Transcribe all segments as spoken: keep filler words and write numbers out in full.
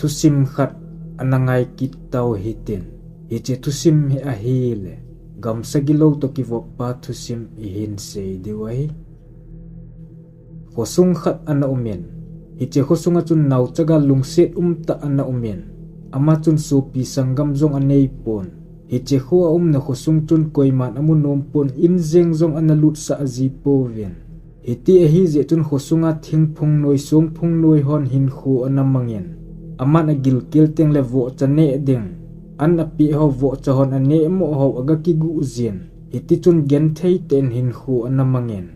Thusim khat ana ngai kit tau hitin. Hiche thusim hi ahile, gamsagilou toh kivop pa thusim ihin sei diu ahi. Khosung khat ana umin, hiche khosunga chun naochaga lungset umtah ana umin, ama chun sopi sanggam jong anei pon. Hiche kho aumna khosung chun koiman amu nom pon, in jeng jong ana lutsah ji pouvin. Hiti ahi jeh chun khosunga thingphung noi, songphung noi hon hinkho ana mangin, aman agilkel teng le vohcha neh ding, an apeh ho vohcha hon aneh mo ho aga kiguh jin. Hiti chun genthei tah in hinkho ana mangin.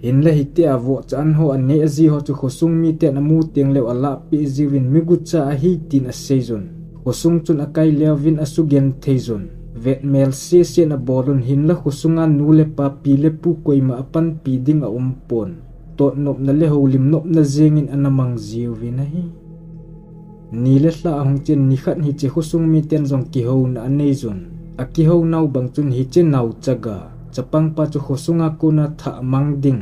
Hinla hitia vohcha an ho aneh ji ho chu khosung miten amu teng leu alahpeh jiuvin, mi gucha ahi tin aseijun. Khosung chun akai leuvin asugenthei jun. Vetmel sesen abolun, hinla khosunga nu le pa, pi le pu koima apanpi ding aum pon. Totnopna le houlim nopna jengin ana mang jiuvin ahi. Ni le lha ahung chen nikhat hiche khosung miten jong kihouna aneijun. Akihou nau bang chun hiche naochaga chapangpa chu khosunga kona thah mang ding,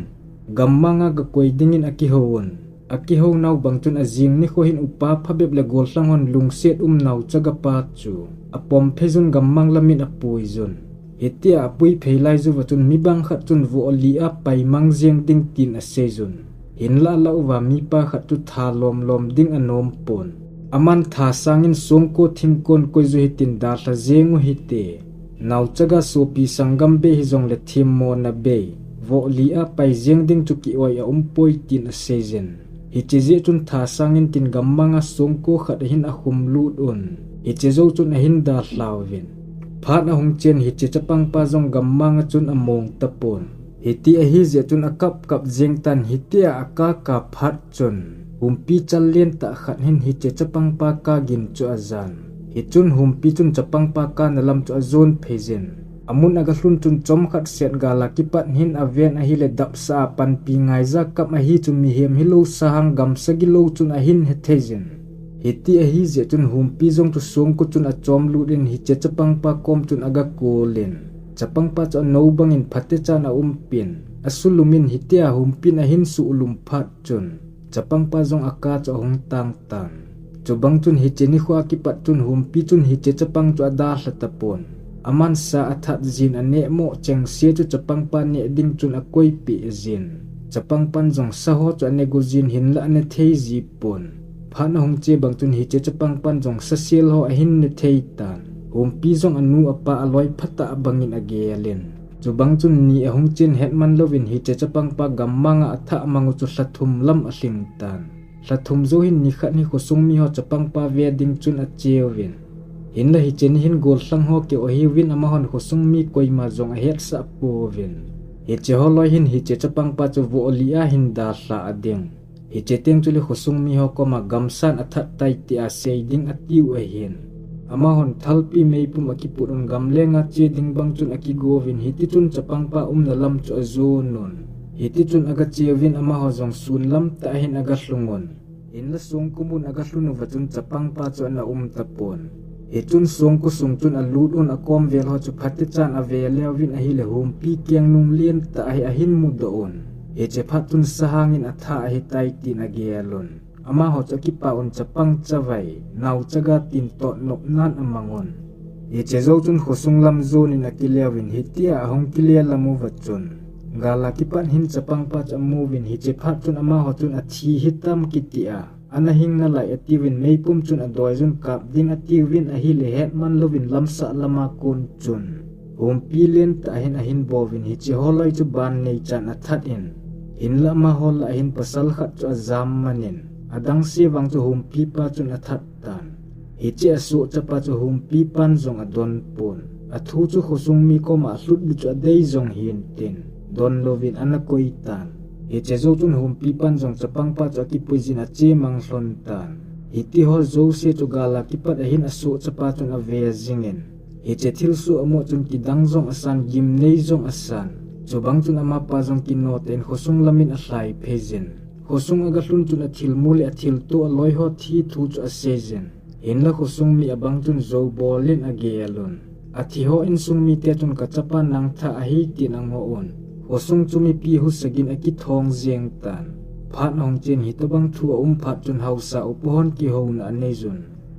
gammanga gakoi dingin akihouvun. Akihou nau bang chun ajing nikho hin upa phabep le gollhang hon lungset um naochaga pa chu apom pheijun, gammang lamin apuijun. Hitia apui phei lai jouva chun mi bang khat chun voh li a pai mang jeng ding tin aseijun. Hinla alah uva mipa khat chu tha lomlom ding anom pon. Aman tha sangin songko thingkon koi jou hitin dalha jeng u hite. Naochaga sopi sanggam bei hijongle themmona bei, voh li a pai jeng ding chu ki-oi aum poi tin aseijin. Hiche jeh chun tha sangin tin gammanga songko khat ahin akhum lut un. Hiche jou chun ahin dalha uvin. Phat ahung chen hiche chapangpa jong gammanga chun among tapon. Hiti ahi jeh chun akap kap jeng tan, hitia akap kap phat chun humpi chal lentah khat hin hiche chapangpa kap gin chu ajan. Hichun humpi chun chapangpa kapna lam chu ajon pheijin. Amun agalhun chun chomkhat set gala kipat hin aven ahile dapsa a panpi ngaija kap ahi chu mihem hilou sahang gamsagilou chun ahin hetheijin. Hiti ahi jeh chun humpi jong chu songko chun achom lut in hiche chapangpa kom chun agakolin. Chapangpa chu anou bangin phatechan aumpin. Asulumin hitia humpin ahin sulum phat chun chapangpa jong akap chu ahung tang tan. Chubang chun hiche nikho a kipat chun humpi chun hiche chapang chu adalha tapon. Aman sa athat jin aneh mo chengse chu chapangpa neh ding chun akoipeh jin. Chapangpan jong sa ho chu anegu jin hinla anethei jipon. Phat ahung che bang chun hiche chapangpan jong sasel ho ahin nethei tan. Humpi jong anu apa aloi phatah bangin agelin. Chubang chun ni ahung chen hetman louvin hiche chapangpa gammanga athah mang u chu lha thum lam alhing tan. Lha thum jou hin nikhat hi khosung miho chapangpa ve ding chun acheuvin. Hinla hiche ni hin gollhang ho keu ahiuvin amahon khosung mi koima jong ahetsah pouvin. Hiche holoi hin hiche chapangpa chu voh li a hin dalha a ding. Hiche teng chule khosung miho koma gamsan athat tai tia sei ding atiu ahin. Amahon thalpi meipum akiput un gamlenga che ding bang chun akigouvin hitichun chapangpa umna lam chu ajon un. Hitichun agacheuvin amaho jong sun lamtah hin agalhung un. Hinla songko mun agalhun uva chun chapangpa chu ana um tapon. Hichun songko sung chun alut un akom vel ho chu phatechan ave leuvin ahile humpi keng nung lentah hi ahin mudoh un. Hiche phat chun sahangin athah ahitai tin agel un. Amaho chu akipah un chapang chavai, naochaga tin totnopnan amang un. Hiche jou chun khosung lam jonin akileuvin hitia ahung kile lam uva chun gala kipat hin chapangpa chu amuvin hiche phat chun amaho chun athi hitam kitia ana hing nalai atiuvin meipum chun adoijun kap ding atiuvin ahile hetman louvin lamsah lama kon chun humpi lentah hin ahin bouvin hiche holoi chu ban neichan athat in. Hinla amaho lah a hin pasal khat chu ajam manin adangse vang chu humpipa chun athat tan. Hiche asoh chapa chu humpipan jong adon pon. Athu chu khosung mi koma alhut di chu adei jong hintin don louvin ana koi tan. Hiche jou chun humpipan jong chapangpa chu akipuijin achemang lhon tan. Hitiho jouse chu gala kipat ahin asoh chapa chun ave jingin. Hiche thilsoh amu chun kidang jong asan, gimnei jong asan. Chubang chun amapa jong kinoh tah in khosung lamin alhai pheijin. Khosung agalhun chun athilmu le athilto aloi ho thi thu chu aseijin. Hinla khosung mi abang chun jou bolin agel un. Athiho insung mite chun kachapa nang thah ahi tin angoh un. Khosung chu mipi husa gin akithong jeng tan. Phat ahung chen hitobang thu aum phat chun haosa upa hon kihouna aneijun.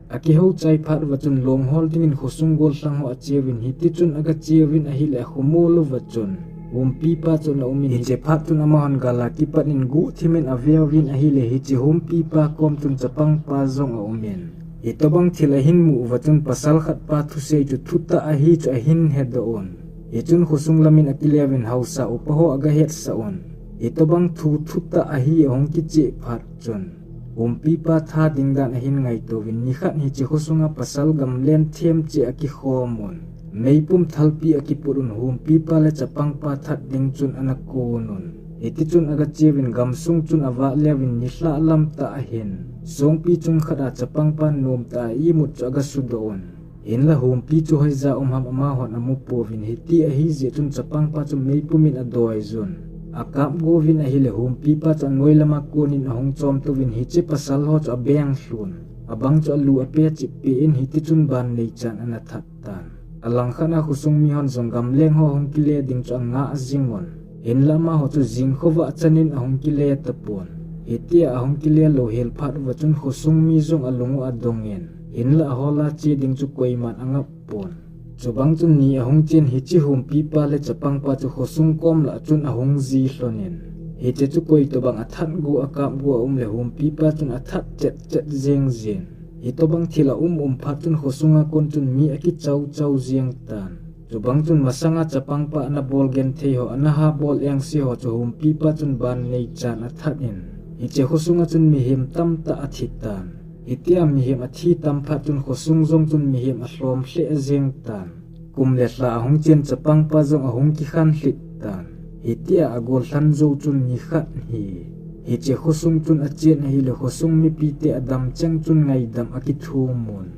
Akihou chai phat uva chun long hol dingin khosung gollhang ho acheuvin, hiti chun aga cheuvin ahile akhomol uva chun humpipa chu ana umin, hiche phat chun amahon gal a kipat in guhthimin aveuvin ahile hiche humpipa kom chun chapangpa jong aumin. Hitobang thil ahin mu uva chun pasal khatpa thusei chu thutah ahi chu ahin hedoh un. Hichun khosung lamin akileuvin haosa upa ho aga hetsah un. Hitobang thu thutah ahi ahung kicheh phat chun humpipa tha ding dan ahin ngaitouvin, nikhat hiche khosunga pasal gamlen themcha akikhom un. Meipum thalpi akiput un, humpipa le chapangpa that ding chun ana kon un. Hiti chun aga cheuvin gamsung chun avah leuvin nilhah lam tah ahin, songpi chung khat a chapangpan nomtah a imut chu aga sudoh un. Hinla humpi chu hoija um ham amahon amu pouvin, hiti ahijeh chun chapangpa chu meipumin adoijun. Akap gouvin ahile humpipa chu anoi lama konin ahung chom touvin hiche pasal ho chu abeng lhun. Abang chu alu apechip peh in, hiti chun ban neichan ana that tan. Alangkhat a khosung mihon jong gamleng ho hung kile ding chu angah jing un. Hinla amaho chu jing khovah chanin ahung kile tapon. Hitia ahung kile louhel phat uva chun khosung mi jong alung u adongin, hinla ahola che ding chu koiman angap pon. Chubang chun ni ahung chen hiche humpipa le chapangpa chu khosung kom lah chun ahung ji lhonin, hiche chu koi tobang athat go akap go aum le humpipa chun athat chet chet jeng jin. Hitobang thil aum um phat chun khosunga kon chun mi akichau chau jeng tan. Chubang chun masanga chapangpa ana bol genthei ho, ana ha bol engse ho chu humpipa chun ban neichan athat in, hiche khosunga chun mihem tamtah athi tan. Hitia mihem athi tam phat chun khosung jong chun mihem alhom lheh jeng tan. Kum le lha ahung chen chapangpa jong ahung kikhan lhit tan. Hitia agollhan jou chun nikhat hi, hiche khosung chun achen ahile khosung mipite adam cheng chun ngaidam akithum un.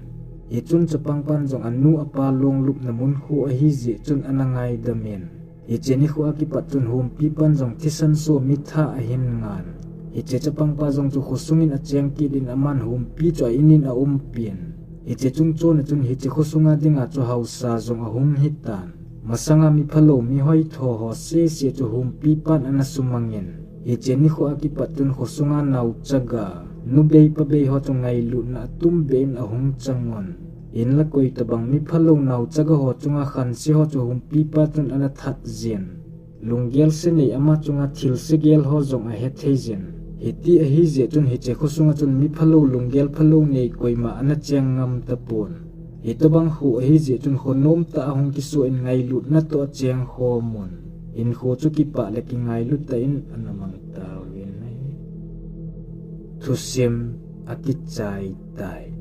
Hichun chapangpan jong anu apa long lupna mun khu ahijeh chun ana ngaidamin, hiche nikho a kipat chun humpipan jong thisan so mitha ahin ngan. Hiche chapangpa jong chu khosungin acheng kit in aman humpi chu a inin aumpin. Hiche chungchon a chun hiche khosunga dinga chu haosa jong ahung hitan. Masanga miphalou mihoitho ho sese chu humpipan ana sumangin, hiche nikho a kipat chun khosunga naochaga, nubei pabei ho chu ngailutna atumbeh in ahung chang un. Hinla koi tobang miphalou naochaga ho chunga khanse ho chu humpipa chun ana that jin. Lunggel se nei ama chunga thilse gel ho jong ahethei jin. Hiti ahijeh chun hiche khosunga chun miphalou lunggel phalou nei koima ana cheng ngam tapon. Hitobang khu ahijeh chun khonomtah ahung kiso in ngailutna toh acheng khom un. Hinkho chu kipah le kingailu tah in ana mang tauvin ahi. Thusim akichai tai.